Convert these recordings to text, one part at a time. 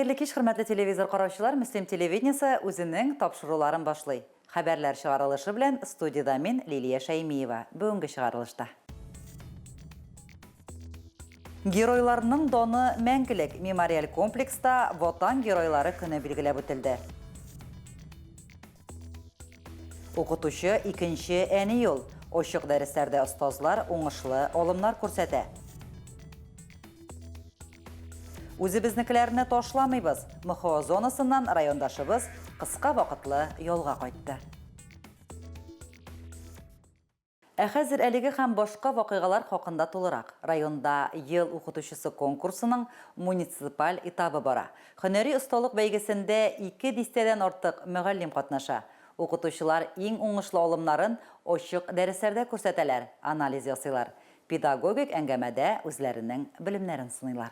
Хәерле кич, хөрмәтле телевизор караучылар, Мөслим телевидениесе үзенең тапшыруларын башлый. Хәбәрләр чыгарылышы белән студиядә мин, Лилия Шәймиева. Бүгенге чыгарылышта. Геройларның даны мәңгелек мемориаль комплекста Ватан геройлары көне билгеләп үтелде. Укытучы икенче әни ул. Очык дәресләрдә остазлар уңышлы алымнар күрсәтә. Үзебезнекеләрне ташламыйбыз. МХО зонасыннан райондашыбыз кыска вакытлы ялга кайтты. Ә хәзер әлеге һәм башка вакыйгалар хакында тулырак. Районда Ел укытучысы конкурсының муниципаль этабы бара. Һөнәри осталык бәйгесендә ике дистәдән артык мөгаллим катнаша. Укытучылар иң уңышлы алымнарын ачык дәресләрдә күрсәтәләр, анализ ясыйлар. Педагогик әңгәмәдә үзләренең белемнәрен сыныйлар.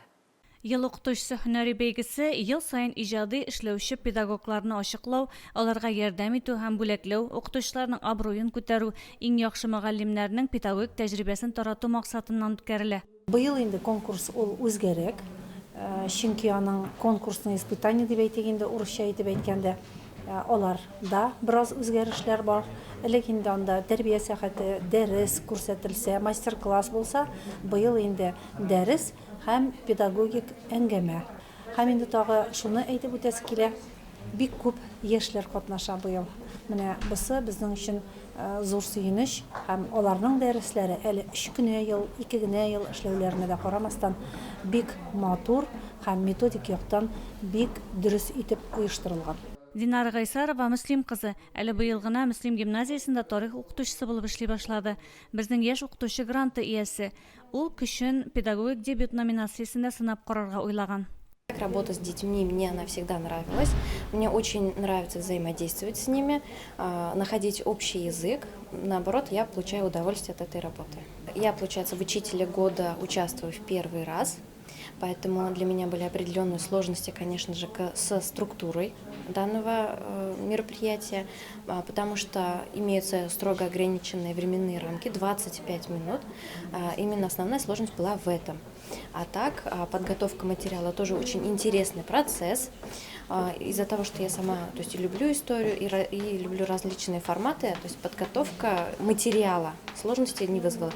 Ел укытучысы һөнәри бәйгесе ел саен иҗади эшләүче педагогларны ачыклау, аларга ярдәм итү һәм бүләкләү, укытучыларның абруен күтәрү, иң яхшы мөгаллимнәрнең педагогик тәҗрибәсен тарату максатыннан үткәрелә. Быел инде конкурс ул үзгәрәк, чөнки аның конкурсные испытания дип әйтик инде, урысча итеп әйткәндә, аларда бераз үзгәрешләр бар. Элек инде анда тәрбия сәгате, дәрес күрсәтелсә, мастер-класс булса, быел инде дәрес һәм педагогик әңгәмә. Һәм инде тагы шуны әйтеп үтәсе килә, бик күп яшьләр катнаша быел. Менә бусы безнең өчен зур сөенеч һәм аларның дәресләре әле өч кенә ел, ике генә ел эшләүләренә дә карамастан, бик матур һәм методик яктан бик дөрес итеп оештырылган. Динара Гайсарова, Мөслим кызы, әле быел гына Мөслим гимназиясендә тарих укытучысы булып эшли башлады. Безнең яшь укытучы гранты иясе. Ул көчен Педагогик дебют номинациясендә сынап карарга уйлаган. Работа с детьми мне она всегда нравилась. Мне очень нравится взаимодействовать с ними, находить общий язык. Наоборот, я получаю удовольствие от этой работы. Я, получается, в «Учителе года» участвую в первый раз, поэтому для меня были определенные сложности, конечно же, со структурой данного мероприятия, потому что имеются строго ограниченные временные рамки, 25 минут. Именно основная сложность была в этом. А так, подготовка материала тоже очень интересный процесс. Из-за того, что я сама, то есть, люблю историю и люблю различные форматы, то есть подготовка материала сложностей не вызвала.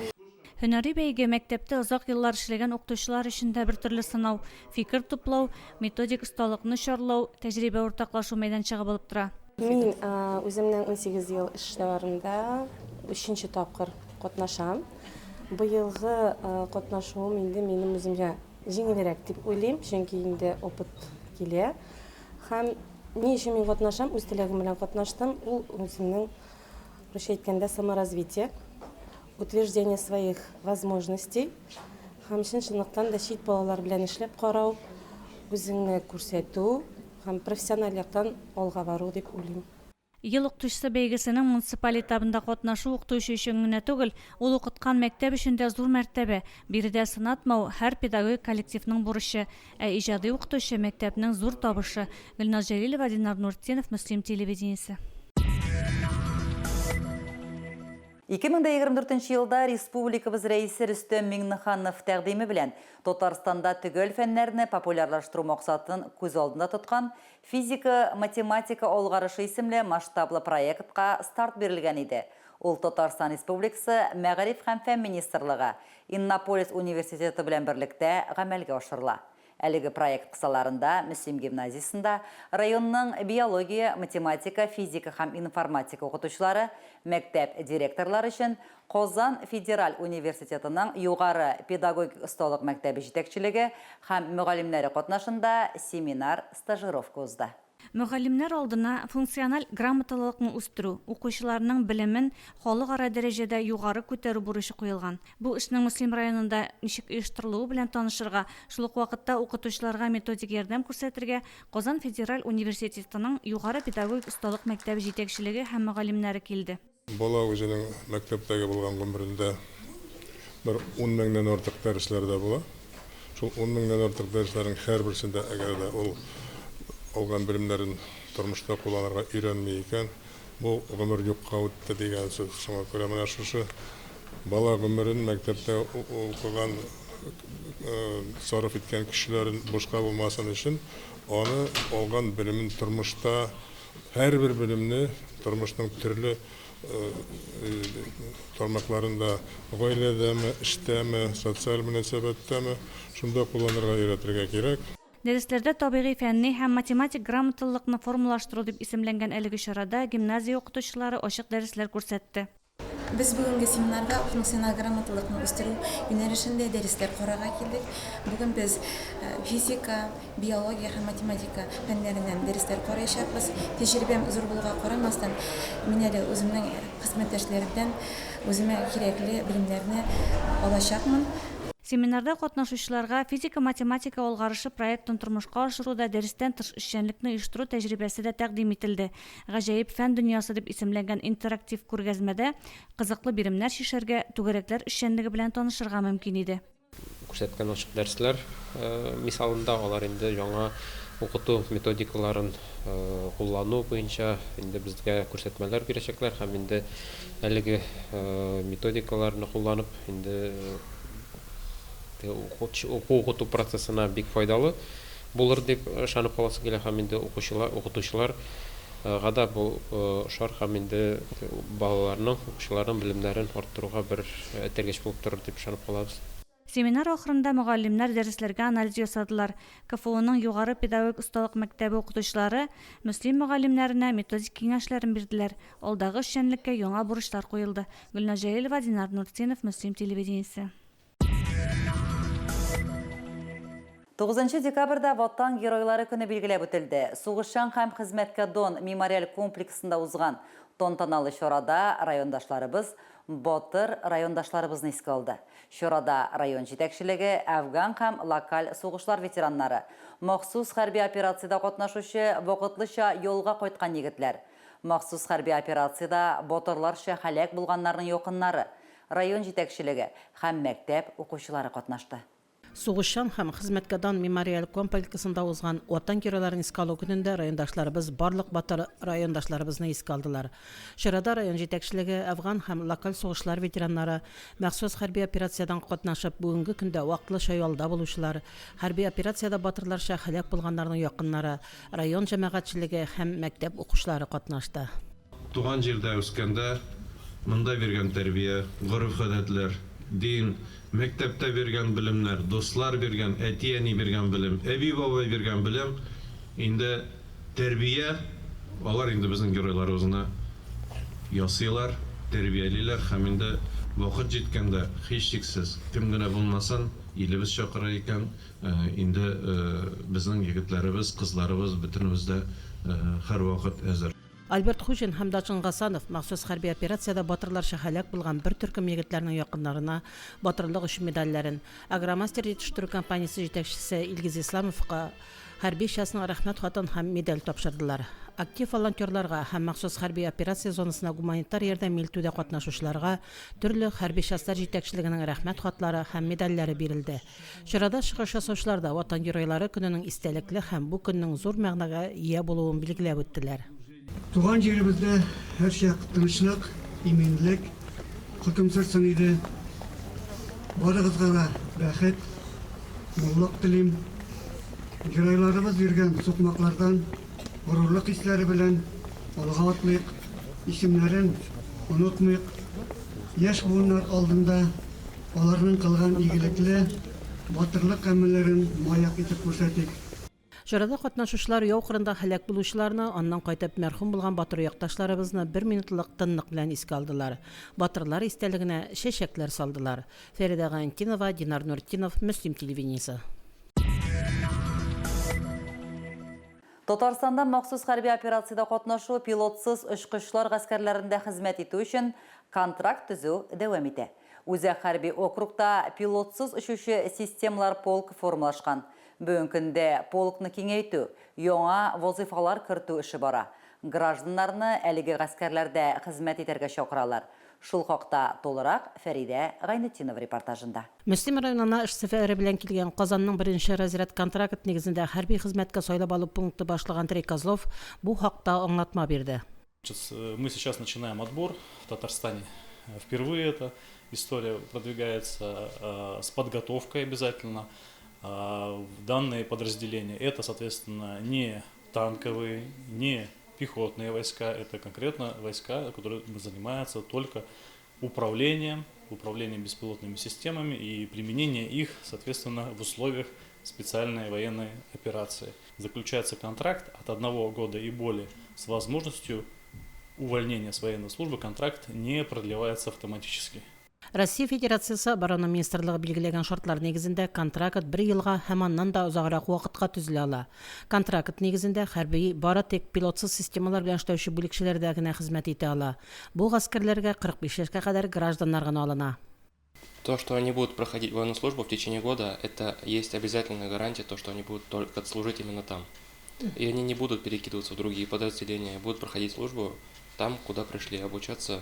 Һөнәри бәйге мәктәптә озак еллар эшләгән укытучылар өчен дә бер төрле сынау, фикер туплау, методик осталыкны чарлау, тәҗрибә уртаклашу мәйданчыгы булып тора. Мин үземнең 18 ел эш дәверендә өченче тапкыр катнашам. Быелгы катнашуым инде минем үземә җиңелрәк дип уйлыйм, чөнки инде опыт килә. Һәм ни өчен мин катнашам? Үз теләгем белән катнаштым. Ул үземнең, русча әйткәндә, саморазвитие. Утверждение своих возможностей һәм чын-чынлыктан да чит балалар белән эшләп карау, үзеңне күрсәтү һәм профессиональ яктан алга бару дип уйлыйм. Ел укытучысы бәйгесенең муниципаль этабында катнашу укытучы өчен генә түгел, ул укыткан мәктәп өчен дә зур мәртәбә. Биредә сынатмау, һәр педагогик коллективның бурычы. Ә иҗади укытучы, мәктәпнең зур табышы. Гөлназ Җәлилова, Динар Нуртдинов, Мөслим телевидениесе. 2024 нче елда республикабыз Рәисе Рөстәм Миңнеханов тәкъдиме белән Татарстанда төгәл фәннәрне популярлаштыру максатын күз алдында тоткан Физика-математика алгарышы исемле масштаблы проектка старт бирелгән иде. Ул Татарстан Республикасы Мәгариф һәм фән министрлыгы, Иннополис университеты белән берлектә гамәлгә ашырыла. Әлеге проект кысаларында Мөслим гимназиясендә районның биология, математика, физика һәм информатика укытучылары, мәктәп директорлары өчен Казан федераль университетының Югары педагогик осталык мәктәбе җитәкчелеге һәм мөгаллимнәре катнашында семинар-стажировка узды. Мөгаллимнәр алдына функциональ грамоталылыкны үстерү, укучыларның белемен халыкара дәрәҗәдә югары күтәрү бурычы куелган. Бу эшнең Мөслим районында ничек оештырылуы белән танышырга, шул ук вакытта укытучыларга методик ярдәм күрсәтергә Казан федераль университетының Югары педагогик осталык мәктәбе җитәкчелеге һәм мөгаллимнәре килде. Бала үзенең мәктәптәге булган гомерендә бер ун меңнән артык дәресләрдә була. Шул ун меңнән артык дәресләрнең һәрберсендә әгәр дә ул алган белемнәрен тормышта кулланырга өйрәнми икән, бу гомер юкка үтте дигән сүз. Шуңа күрә менә шушы бала гомерен мәктәптә укыган сарыф иткән көчләрен бушка булмасын өчен, аны алган белемен тормышта, һәрбер белемне тормышның төрле тармакларында, гаиләдәме, эштәме, социаль мөнәсәбәттәме, шунда кулланырга өйрәтергә кирәк. Дәресләрдә табигый-фәнни һәм математик грамоталылыкны формалаштыру дип исемләнгән әлеге чарада гимназия укытучылары ачык дәресләр күрсәтте. Без бүгенге семинарда функциональ грамоталылыкны үстерү юнәлешендә дәресләр карарга килдек. Бүген без физика, биология һәм математика фәннәреннән дәресләр караячакбыз. Тәҗрибәм зур булуга карамастан, мин әле үземнең хезмәттәшләремдән үземә кирәкле белемнәрне алачакмын. Семинарда катнашучыларга Физика-математика алгарышы проектын тормышка ашыруда дәрестән тыш эшчәнлекне оештыру тәҗрибәсе дә тәкъдим ителде. Гаҗәеп фән дөньясы дип исемләнгән интерактив күргәзмәдә кызыклы биремнәр чишәргә, түгәрәкләр эшчәнлеге белән танышырга мөмкин иде. Күрсәткән ачык дәресләр мисалында алар инде яңа укыту методикаларын куллану буенча инде безгә күрсәтмәләр бирәчәкләр һәм инде әлеге методикаларны кулланып инде уку-укыту процессына бик файдалы булыр дип ышанып каласы килә һәм инде укучылар, укытучылар га да бу ошар һәм инде балаларның, укучыларның белемнәрен арттыруга бер этәргеч булып торыр дип ышанып калабыз. Семинар ахырында мөгаллимнәр дәресләргә анализ ясадылар. КФУның Югары педагогик осталык мәктәбе укытучылары Мөслим мөгаллимнәренә методик киңәшләрен бирделәр. Алдагы эшчәнлеккә яңа бурычлар куелды. Гөлназ Җәлилова, Динар Нуртдинов, Мөслим телевидениесе. 9 декабрьдә Ватан Геройлары көне билгеләп үтелде. Сугышчан һәм хезмәткә дан мемориаль комплексында узган тантаналы чарада райондашларыбыз батыр райондашларыбызны искә алды. Чарада район җитәкчелеге, Әфган һәм локаль сугышлар ветераннары, махсус хәрби операциядә катнашучы, вакытлыча ялга кайткан егетләр, махсус хәрби операциядә батырларча һәлак булганнарның якыннары, район җитәкчелеге һәм мәктәп укучылары катнашты. Сугышчан һәм хезмәткә дан мемориаль комплексында узган Ватан Геройларын искә алу көнендә райондашларыбыз барлык батыр райондашларыбызны искә алдылар. Чарада район җитәкчелеге, Әфган һәм локаль сугышлар ветераннары, махсус хәрби операциядән катнашып, бүгенге көндә вакытлыча ялда булучылар, хәрби операциядә батырларча һәлак булганнарның якыннары, район җәмәгатьчелеге һәм мәктәп укучылары катнашты. Туган җирдә үскәндә, монда биргән тәрбия, гореф-гадәтләр, дин, мәктәптә биргән белемнәр, дуслар биргән, әти-әни биргән белем, әби-бабай биргән белем, инде тәрбия, алар инде безнең геройларыбызны ясыйлар, тәрбиялиләр һәм инде вакыт җиткәндә, һичшиксез, кем генә булмасын, илебез чакыра икән, инде безнең егетләребез, кызларыбыз, бөтенебез дә һәрвакыт әзер. Альберт Хуҗин һәм Дачын Гасанов махсус хәрби операциядә батырларча һәлак булган бер төркем егетләрнең якыннарына Батырлык өчен медальләрен, Агромастер җитештерү компаниясе җитәкчесе Илгиз Исламовка хәрби частьның Рәхмәт хатын һәм медаль тапшырдылар. Актив волонтерларга һәм махсус хәрби операция зонасына гуманитар ярдәм илтүдә катнашучыларга төрле хәрби частьлар җитәкчелегенең Рәхмәт хатлары һәм медальләре бирелде. Чарада чыгыш ясаучылар да Ватан Геройлары көненең истәлекле һәм бу көннең зур мәгънәгә ия булуын билгеләп үттеләр. Туган җиребездә һәрчак тынычлык, иминлек хөкем сөрсен иде. Барыгызга да бәхет, муллык телим. Геройларыбыз йөргән сукмаклардан горурлык хисләре белән алга атлыйк, исемнәрен онытмыйк. Яшь буыннар алдында Аларның кылган игелекле, батырлык гамәлләрен маяк итеп күрсәтик. Чарада катнашучылар яу кырында һәлак булучыларны, аннан кайтып мәрхүм булган батыр якташларыбызны бер минутлык тынлык белән искә алдылар, батырлар истәлегенә чәчәкләр салдылар. Фәридә Гаянтдинова, Динар Нуртдинов, Мөслим телевидениесе. Татарстанда махсус хәрби операциядә катнашу, пилотсыз очкычлар гаскәрләрендә хезмәт итү өчен контракт төзү дәвам итә. Үзәк хәрби округта пилотсыз очучы системалар полкы формалашкан. Бүгенге көндә полкны киңәйтү, яңа вазыйфалар кертү эше бара. Гражданнарны әлеге гаскәрләрдә хезмәт итәргә чакыралар. Шул хакта тулырак Фәридә Гайнетдинова репортажында. Мөслим районына эш сәфәре белән килгән Казанның беренче разряд контракт нигезендә хәрби хезмәткә сайлап алу пункты башлыгы Андрей Козлов бу хакта аңлатма бирде. Мы сейчас начинаем отбор в Татарстане. Впервые это. история продвигается с подготовкой обязательно в данные подразделения. Это, соответственно, не танковые, не пехотные войска, это конкретно войска, которые занимаются только управлением, управлением беспилотными системами и применение их, соответственно, в условиях специальной военной операции. Заключается контракт от одного года и более с возможностью увольнения с военной службы, контракт не продлевается автоматически. Россия Федерациясе Оборона министрлыгы билгеләгән шартлар нигезендә контракт бер елга һәм аннан да озаграк вакытка төзелә ала. Контракт нигезендә хәрби бары тик пилотсыз системалар белән эшләүче бүлекчәләрдә генә хезмәт итә ала. Бу гаскәрләргә 45 яшькә кадәр гражданнар гына алына. То, что они будут проходить военную службу в течение года, это есть обязательная гарантия, то, что они будут только служить именно там. И они не будут перекидываться в другие подразделения, будут проходить службу там, куда пришли, обучаться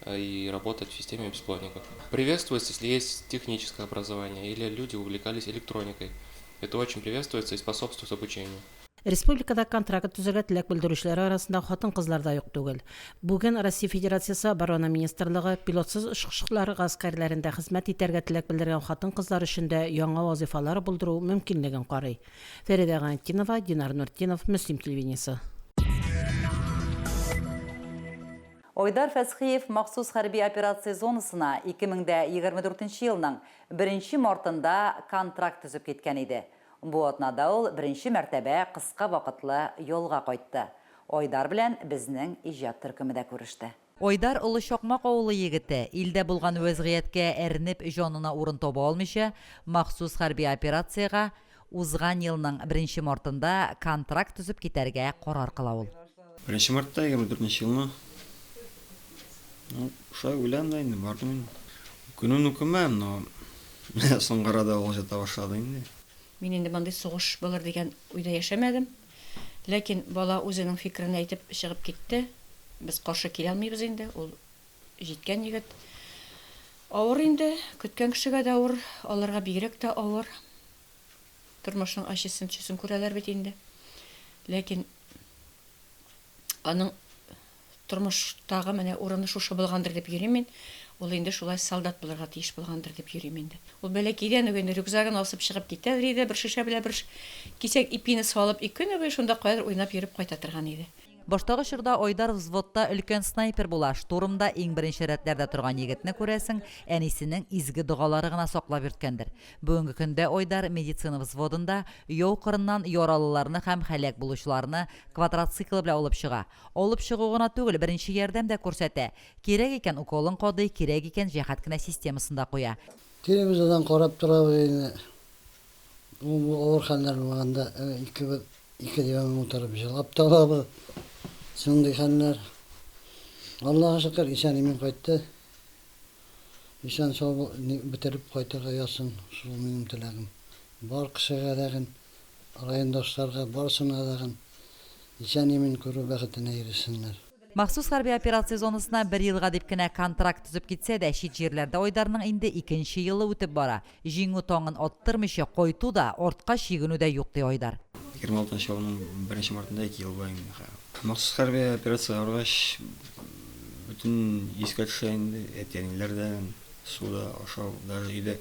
и работать в системе беспилотников. Приветствуется, если есть техническое образование или люди увлекались электроникой. Это очень приветствуется и способствует обучению. Республикада контракт төзергә теләк белдерүчеләр арасында хатын-кызлар да юк түгел. Бүген Россия Федерациясе Оборона министрлыгы пилотсыз очкычлар гаскәрләрендә хезмәт итәргә теләк белдергән хатын-кызлар өчен дә яңа вазыйфалар булдыру мөмкинлеген карый. Фәридә Гайнетдинова, Динар Нуртдинов, Мөслим телевидениесе. Айдар Фәсхиев махсус хәрби операция зонасына 2024 елның беренче мартында контракт төзеп киткән иде. Бу атнада ул беренче мәртәбә кыска вакытлы ялга кайтты. Айдар белән безнең иҗат төркеме дә күреште. Айдар Олы Чакмак авылы егете, илдә булган вәзгыятькә әрнеп җанына урын таба алмыйча, махсус хәрби операциягә узган елның беренче мартында контракт төзеп китәргә карар кыла ул. Беренче мартта, 24 нче елны. Ну, шулай уйланды да инде, бардым инде. Үкенүен үкенмәдем, но менә соңгы арада ул җата башлады инде. Мин инде мондый сугыш булыр дигән уйда яшәмәдем. Ләкин бала үзенең фикерен әйтеп чыгып китте. Без каршы килә алмыйбыз инде, ул җиткән егет. Авыр инде, көткән кешегә дә авыр, аларга бигрәк тә авыр. Тормышның ачысын-төчесен күрәләр бит инде. Ләкин аның тормыштагы менә урыны шушы булгандыр дип йөрим мин. Ул инде шулай солдат булырга тиеш булгандыр дип йөрим инде. Ул бәләкәйдән үк инде рюкзагын асып чыгып китәдер иде, бер шешә белән бер кисәк ипине салып, и көне буе шунда каядыр уйнап йөреп кайта торган иде. Баштагы чорда Айдар взводта өлкән снайпер була, штурмда иң беренче рәтләрдә торган егетне, күрәсең, әнисенең изге догалары гына саклап йөрткәндер. Бүгенге көндә Айдар медицина взводында яу кырыннан яралыларны һәм һәлак булучыларны квадроциклы белән алып чыга. Алып чыгу гына түгел, беренче ярдәм дә күрсәтә. Кирәк икән, уколын кадый, кирәк икән, җәһәт кенә системасын да куя. Телевизордан карап торабыз инде. Ул бу авыр хәлләр булганда, икебез ике диванга утырып җылап та алабыз. Шундый хәлләр. Аллага шөкер, исән-имин кайтты. Исән-сау бетереп кайтырга язсын, шул минем теләгем. Бар кешегә дәген, райондашларга, барысына дагын исән-имин күрү бәхетенә ирешсеннәр. Махсус хәрби операция зонасына бер елга дип кенә контракт төзеп китсә дә, чит җирләрдә Айдарның инде икенче елы үтеп бара. Җиңү таңын аттырмыйча кайту да, артка чигенү дә юк, ди Айдар. 26 нчы елның беренче мартында ике ел була инде хәзер. Махсус хәрби операциягә баргач, бөтен искә төшә инде, әти-әниләр дә, су да, ашау, даже өйдә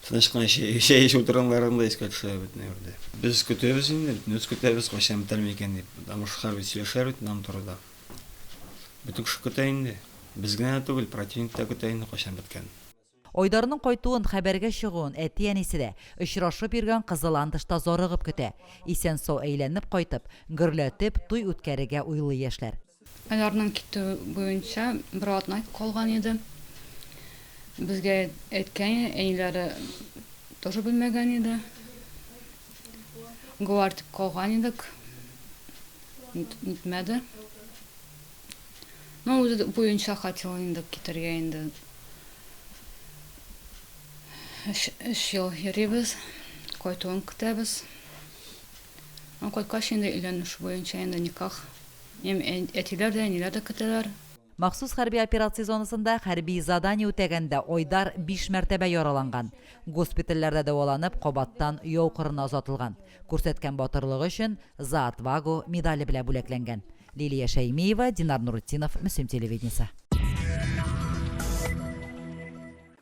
тыныч кына чәй эчеп утырганнарың да искә төшә бөтен әйбер дә. Без көтәбез инде, бөтенебез көтәбез, кайчан бетәр микән дип. Потому что хәрби сөйләшәләр бит нам турыда. Бөтен кеше көтә инде. Без генә дә түгел, противник та көтә инде кайчан беткәнен. Айдарның кайтуын, хәбәргә чыгуын әти-әнисе дә, очрашып йөргән кызы Ландыш та зарыгып көтә. Исән-сау әйләнеп кайтып, гөрләтеп туй үткәрергә уйлый яшьләр. Айдарның китүе буенча бер атна калган иде. Безгә әйткән иде, әниләре тоже белмәгән иде. Говорить итеп калган идек. Нитмәде. Ну, үзе буенча хотел инде китәргә инде. Өч, өч ел йөрибез, кайтуын көтәбез. Ну, кайткач инде өйләнеш буенча инде никах. Минем әтиләр дә, әниләр дә көтәләр. Махсус хәрби операция зонасында хәрби задание үтәгәндә Айдар биш мәртәбә яраланган. Госпитальләрдә дәваланып, кабаттан яу кырына озатылган. Күрсәткән батырлыгы өчен За отвагу медале белән бүләкләнгән. Лилия Шәймиева, Динар Нуретдинов, Мөслим телевидениесе.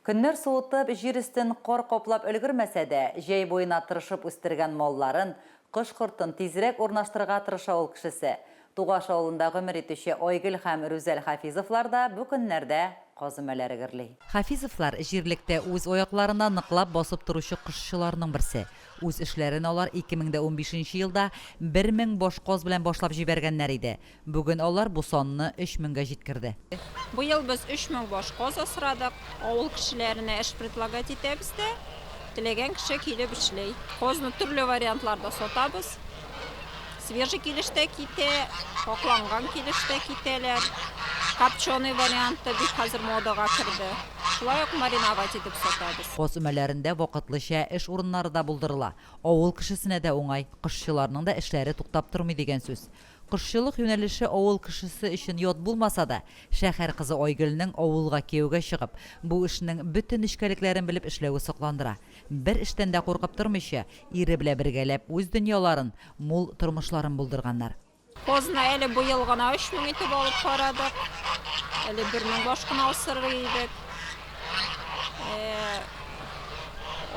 Көннәр суытып, җир өстен кар каплап өлгермәсә дә, җәй буена тырышып үстергән малларын, кош-кортын тизрәк урнаштырырга тырыша ул кешесе. Тугаш авылында гомер итүче Айгөл һәм Рүзәл Хафизовлар да бу көннәрдә каз өмәләре гөрли. Хафизовлар, җирлектә үз аякларына ныклап басып торучы кошчыларның берсе. Үз эшләрен алар 2015 нче елда 1000 баш каз белән башлап җибәргәннәр иде. Бүген алар бу санны өч меңгә җиткерде. Быел без 3000 баш каз асрадык. Авыл кешеләренә эш предлагать итәбез дә, теләгән кеше килеп эшли. Казны төрле вариантларда сатабыз. Свежий килеш тә китә, какланган килеш тә китәләр. Копченый вариант та бик хәзер модага керде. Шулай ук мариновать итеп сатабыз. Каз өмәләрендә вакытлыча эш урыннары да булдырыла. Авыл кешесенә дә уңай, кошчыларның да эшләре туктап тормый дигән сүз. Кошчылык юнәлеше авыл кешесе өчен ят булмаса да, шәһәр кызы Айгөлнең авылга кияүгә чыгып, бу эшнең бөтен нечкәлекләрен белеп эшләве сокландыра. Бер эштән дә куркып тормыйча, ире белән бергәләп үз дөньяларын, мул тормышларын булдырганнар. Казны әле быел гына 3000 итеп алып карадык. Әле 1000 баш кына асырый идек.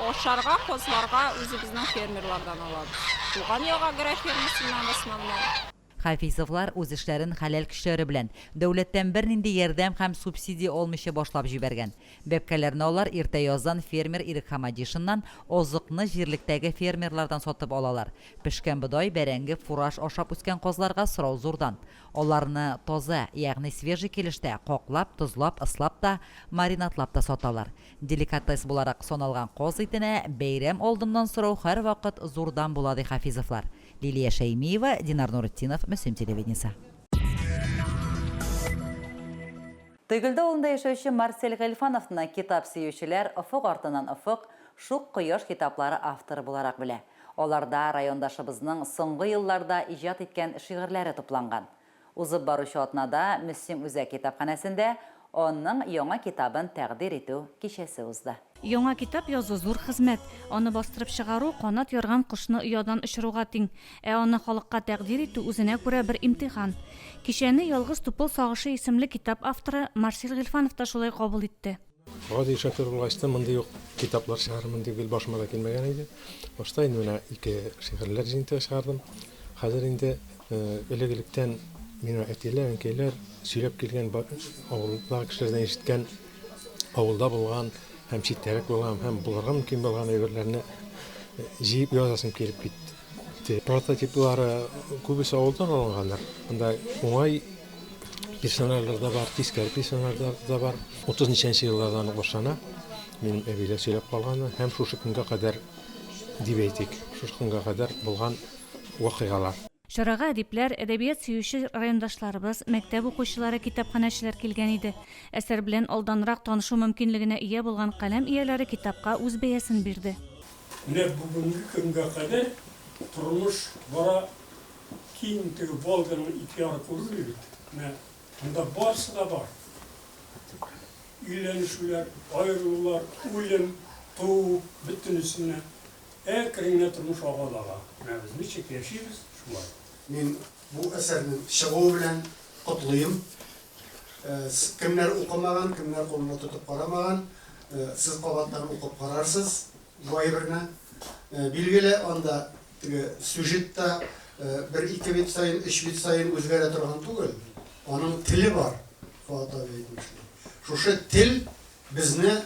Ашарга казларга үзебезнең фермерлардан алабыз. Туган як агрофирмасыннан в основном. Хафизовлар үз эшләрен хәләл көчләре белән, дәүләттән бернинди ярдәм һәм субсидия алмыйча башлап җибәргән. Бәбкәләрне алар иртә яздан фермер Ирек Хамадишиннан, азыкны җирлектәге фермерлардан сатып алалар. Пешкән бодай, бәрәңге, фураж ашап үскән казларга сорау зурдан. Аларны таза, ягъни свежий килештә, каклап, тозлап, ыслап та, маринадлап та саталар. Деликатес буларак саналган каз итенә бәйрәм алдыннан сорау һәрвакыт зурдан була, ди Хафизовлар. Лилия Шәймиева, Динар Нуретдинов, Мөслим телевидениесе. Тойгелде авылында яшәүче Марсель Гыйльфановны китап сөючеләр Офык артыннан офык, Шук кояш китаплары авторы буларак белә. Аларда райондашыбызның соңгы елларда иҗат иткән шигырьләре тупланган. Узып баручы атнада Мөслим үзәк китапханәсендә аның яңа китабын тәкъдир итү кичәсе узды. Яңа китап язу, зур хезмәт. Аны бастырып чыгару, канат ярган кошны оядан очыруга тиң. Ә аны халыкка тәкъдир итү, үзенә күрә бер имтихан. Кичәне Ялгыз тупыл сагышы исемле китап авторы Марсель Гыйльфанов та шулай кабул итте. Гади шофер булгач та, мондый ук китаплар чыгарырмын дип гел башыма да килмәгән иде. Башта инде менә ике шигырьләр җыентыгы чыгардым. Хәзер инде элек-электән миңа әтиләр, әнкәйләр сөйләп килгән авылдагы кешеләрдән ишеткән, авылда булган һәм читтәрәк булган һәм булырга мөмкин булган әйберләрне җыеп язасым килеп китте. Прототиплары күбесе авылдан алынгандыр. Анда уңай Персонажлар да бар, тискәре персонажлар да бар. 30 ничәнче еллардан ук башлана. Минем әбиләр сөйләп калганы һәм шушы көнгә кадәр дип әйтик, шушы көнгә кадәр булган вакыйгалар. Чарага әдипләр, әдәбият сөюче райондашларыбыз, мәктәп укучылары, китапханәчеләр килгән иде. Әсәр белән алданрак танышу мөмкинлегенә ия булган каләм ияләре китапка үз бәясен бирде. Менә бүгенге көнгә кадәр тормыш бара Киң теге Волганың ике яры күренми бит. Менә анда барысы да бар. Өйләнешүләр, аерылулар, үлем, туу, бөтенесенә. Әкрен генә тормыш ага да ага. Менә без ничек яшибез, шулай. Мин бу әсәрнең чыгуы белән котлыйм. Кемнәр укымаган, кемнәр кулына тотып карамаган, сез кабаттан укып карарсыз бу әйберне. Билгеле, анда Теге сюжет та бер-ике бит саен, өч бит саен үзгәрә торган түгел. Аның теле бар, Фоат абый әйтмешли. Шушы тел безне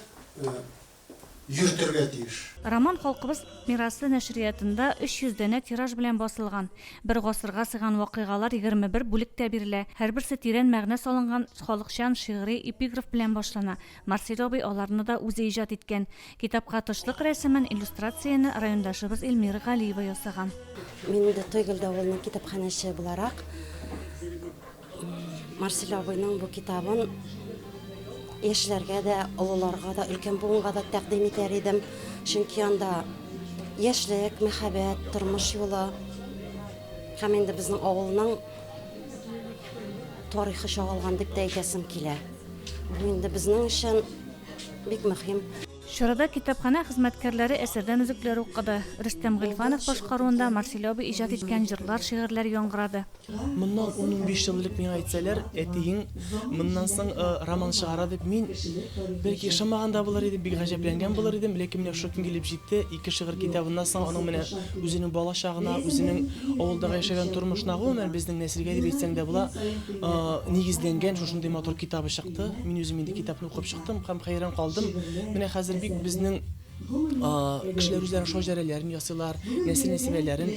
йөртергә тиеш. Роман Халкыбыз мирасы нәшриятында 300 данә тираж белән басылган. Бер гасырга сыйган вакыйгалар 21 бүлектә бирелә. Һәрберсе тирән мәгънә салынган халыкчан шигъри эпиграф белән башлана. Марсель абый аларны да үзе иҗат иткән. Китапка тышлык рәсемен, иллюстрацияне райондашыбыз Эльмира Галиева ясаган. Мин инде Тойгелде авылының китапханәче буларак, Марсель абыйның бу китабын яшьләргә дә, олыларга да, өлкән буынга да тәкъдим итәр идем. Чөнки анда яшьлек, мәхәббәт, тормыш юлы һәм инде безнең авылның тарихы чагылган дип тә әйтәсем килә. Бу инде безнең өчен бик мөһим. Чарада китапханә хезмәткәрләре әсәрдән өзекләр укыды. Рөстәм Гыйльфанов башкаруында Марсель абый иҗат иткән җырлар, шигырьләр яңгырады. Моннан ун-унбиш ел элек миңа әйтсәләр, әтиең моннан соң роман чыгара дип, мин, бәлки, ышанмаган да булыр идем, бик гаҗәпләнгән булыр идем. Ләкин менә шушы көн килеп җитте, ике шигырь китабыннан соң аның менә үзенең бала чагына, үзенең авылдагы яшәгән тормышына, гомумән, безнең нәселгә дип әйтсәң дә була, нигезләнгән шушындый матур китабы чыкты. Мин үзем инде китапны укып чыктым һәм хәйран калдым. Менә хәзер бик безнең кешеләр үзләренең шаҗәрәләрен ясыйлар, нәсел-нәсибәләрен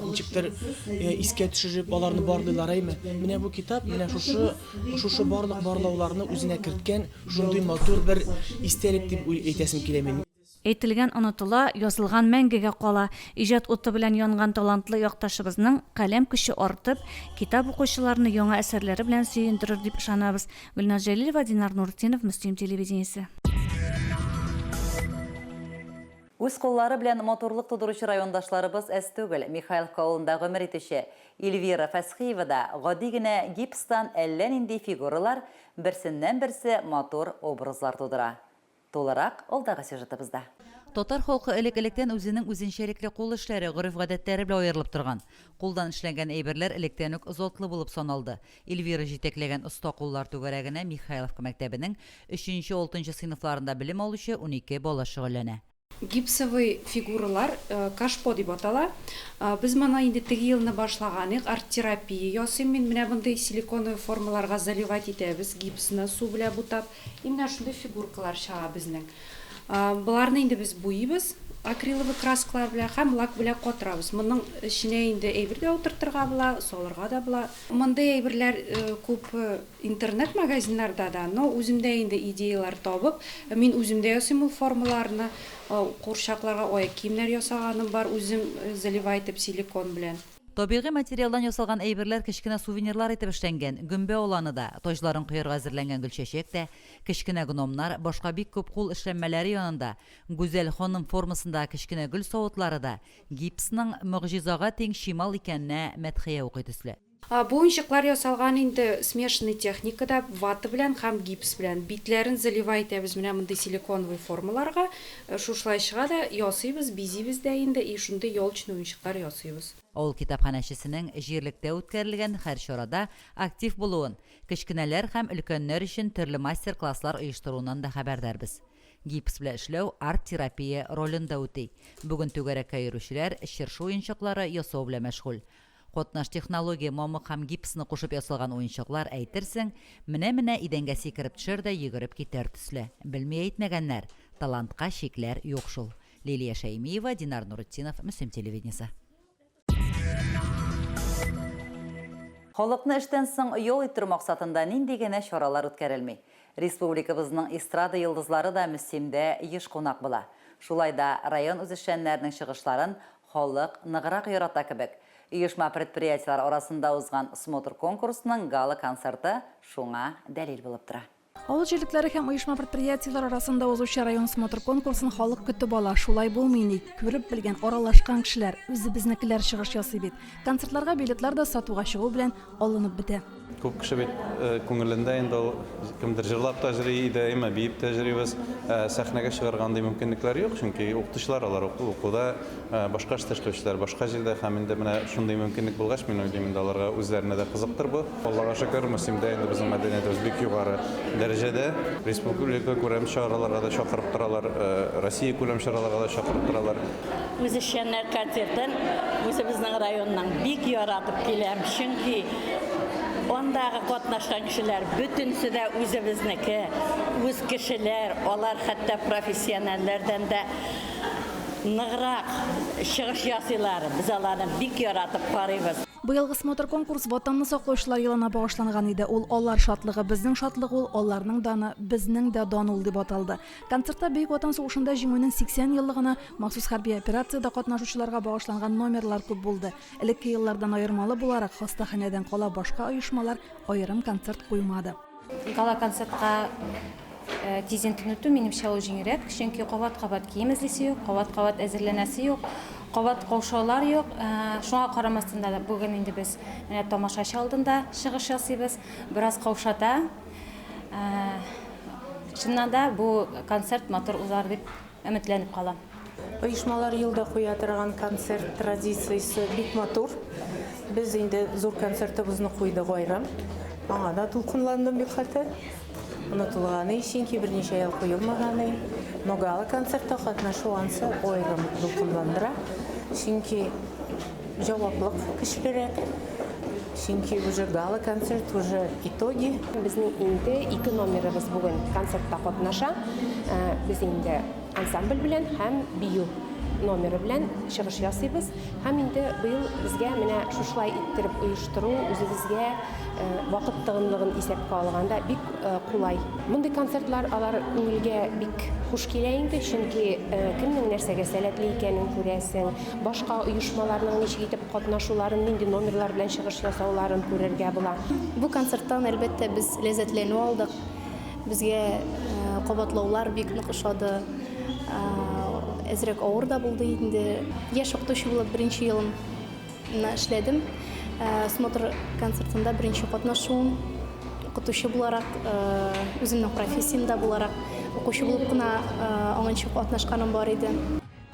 ничектер искә төшереп, аларны барлыйлар, әйме. Менә бу китап менә шушы шушы барлык барлауларны үзенә керткән шундый матур бер истәлек дип әйтәсем килә минем. Әйтелгән онытыла, язылган мәңгегә кала. Иҗат уты белән янган талантлы якташыбызның каләм көче артып, китап укучыларны яңа әсәрләре белән сөендерер дип ышанабыз. Гөлназ Җәлилова, Динар Нуртдинов, Мөслим телевидениесе. Үз куллары белән матурлык тудыручы райондашларыбыз әз түгел. Михайловка авылында гомер итүче Эльвира Фәсхиева да гади генә гипстан әллә нинди фигуралар, берсеннән-берсе матур образлар тудыра. Тулырак, алдагы сюжетыбызда. Татар халкы элек-электән үзенең үзенчәлекле кул эшләре, гореф-гадәтләре белән аерылып торган. Кулдан эшләнгән әйберләр электән үк затлы булып саналды. Эльвира җитәкләгән Оста куллар түгәрәгенә Михайловка мәктәбенең өченче-алтынчы сыйныфларында белем алучы 12 бала шөгыльләнә. Гипсовый фигуралар кашпо дип атала. Без моны инде теге елны башлаган идек. Арт-терапия ясыйм мин. Менә мондый силиконовый формаларга заливать итәбез гипсны су белән бутап. И менә шундый фигуркалар чыга безнең. Боларны инде без буйыйбыз акриловый краскалар белән һәм лак белән катырабыз. Моның эченә инде әйбер дә утыртырга була, салырга да була. Мондый әйберләр күп Интернет магазиннарда да, но үземдә инде идеялар табып, мин үзем дә ясыйм ул формаларны. Курчакларга аяк киемнәр ясаганым бар, үзем заливать итеп силикон белән. Табигый материалдан ясалган әйберләр кечкенә сувенирлар итеп эшләнгән, гөмбә аланы да, таҗларын коярга әзерләнгән гөлчәчәк тә, кечкенә гномнар, башка бик күп кул эшләнмәләре янында гүзәл ханым формасындагы кечкенә гөл савытлары да гипсның могҗизага тиң чимал икәненә мәдхия укый төсле. Бу уенчыклар ясалган инде смешанный техникада, вата белән һәм гипс белән. Битләрен заливай итәбез менә мондый силиконовый формаларга. Шушылай чыга да, ясыйбыз, бизибез дә инде и шундый елочный уенчыклар ясыйбыз. Авыл китапханәчесенең җирлектә үткәрелгән һәр чарада актив булуын, кечкенәләр һәм өлкәннәр өчен төрле мастер-класслар оештыруыннан да хәбәрдарбыз. Гипс белән эшләү арт-терапия ролен дә үти. Бүген түгәрәккә йөрүчеләр чыршы уенчыклары ясау белән мәшгуль. Катнаш технология, мамык һәм гипсны кушып ясалган уенчыклар, әйтерсең, менә-менә идәнгә сикереп төшәр дә йөгереп китәр төсле. Белми әйтмәгәннәр, талантка чикләр юк шул. Лилия Шәймиева, Динар Нуретдинов, Мөслим телевидениесе. Халыкны эштән соң ял иттерү максатында нинди генә чаралар үткәрелми. Республикабызның эстрада йолдызлары да Мөслимдә еш кунак була. Шулай да район үзешчәннәренең чыгышларын Халык ныграк ярата кебек. Оешма-предприятиеләр арасында узган смотр-конкурсның гала-концерты шуңа дәлил булып тора. Авыл җирлекләре һәм оешма-предприятиеләр арасында узучы район смотр-конкурсын халык көтеп ала. Шулай булмый ни, күреп белгән, аралашкан кешеләр, үзебезнекеләр чыгыш ясый бит. Концертларга билетлар да сатуга чыгу белән алынып бетә. Күп кеше бит күңелендә инде ул, кемдер җырлап та җыри иде, әмма биеп тә җырыйбыз. Ә сәхнәгә чыгарга андый мөмкинлекләр юк, чөнки укытучылар алар укуда, башка эштә эшләүчеләр башка җирдә һәм инде менә шундый мөмкинлек булгач, мин уйлыйм инде аларга үзләренә дә кызыктыр бу. Аллага шөкер, Мөслимдә инде безнең мәдәниятебез бик югары дәрәҗәдә. Республика күләм чараларга да чакырып торалар, Россия күләм чараларга да чакырып торалар. Үзешчәннәр концертын үзебезнең районның бик яратып киләм, чөнки андагы катнашкан кешеләр бөтенесе дә үзебезнеке, үз кешеләр, алар хәтта профессиональләрдән дә ныграк чыгыш ясыйлар, без аларны бик яратып карыйбыз. Быелгы смотр-конкурс Ватанны саклаучылар елына багышланган иде. Ул Алар шатлыгы, безнең шатлык ул, аларның даны, безнең дә дан ул дип аталды. Концертта Бөек Ватан сугышында Җиңүнең 80 еллыгына, махсус хәрби операциядә катнашучыларга багышланган номерлар күп булды. Элекке еллардан аермалы буларак, хастаханәдән кала башка оешмалар аерым концерт куймады. Гала-концертка тиздән төнәтү, минемчә, ул җиңелрәк, чөнки кабат-кабат кием эзлисе юк, кабат-кабат әзерләнәсе юк, кабат каушаулар юк. Шуңа карамастан да, бүген инде без менә тамашачы алдында чыгыш ясыйбыз, бераз каушата. Чыннан да, бу концерт матур узар дип. өметләнеп калам. Оешмалар елда куя торган концерт традициясе бик матур. Без инде зур концертыбызны куйдык аерым. Аңа да дулкынландым бик хәтта. Онытылган и, чөнки берничә ел куелмаган и. Но гала-концертта катнашу ансы аерым дулкынландыра. Чөнки җаваплык көчлерәк. Чөнки уже гала-концерт, уже итоги. Безнең инде ике номерыбыз бүген концертта катнаша. Без инде ансамбль белән һәм бию номеры белән чыгыш ясыйбыз. Һәм инде быел безгә менә шушылай иттереп оештыру үзебезгә вакыт тыгынлыгын исәпкә алганда бик кулай. Мондый концертлар алар күңелгә бик хуш килә инде, чөнки кемнең нәрсәгә сәләтле икәнен күрәсең, башка оешмаларның ничек итеп катнашуларын, нинди номерлар белән чыгыш ясауларын күрергә була. Бу концерттан, әлбәттә, без ләззәтләнү алдык. Безгә кабатлаулар бик нык ошады. Әзрәк авыр да булды инде. Яшь укытучы булып беренче елымны эшләдем. Смотр концертында беренче катнашуым. Укытучы буларак, үземнең профессиямдә буларак, укучы булып кына аңынчы катнашканым бар иде.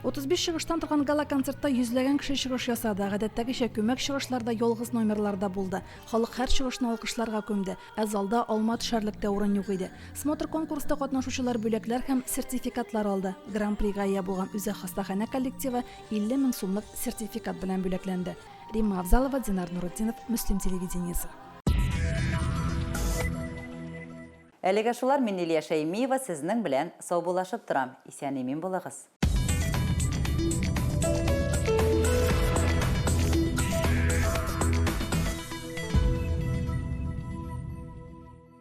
35 чыгыштан торган гала-концертта йөзләгән кеше чыгыш ясады. Гадәттәгечә, күмәк чыгышлар да, ялгыз номерлар да булды. Халык һәр чыгышны алкышларга күмде. Ә залда алма төшәрлек тә урын юк иде. Смотр-конкурста катнашучылар бүләкләр һәм сертификатлар алды. Гран-прига ия булган үзәк хастаханә коллективы 50 мең сумлык сертификат белән бүләкләнде. Римма Авзалова, Динар Нуретдинов, Мөслим телевидениесе. Әлегә шулар, мин Лилия Шәймиева сезнең белән саубуллашып торам. Исән-имин булыгыз.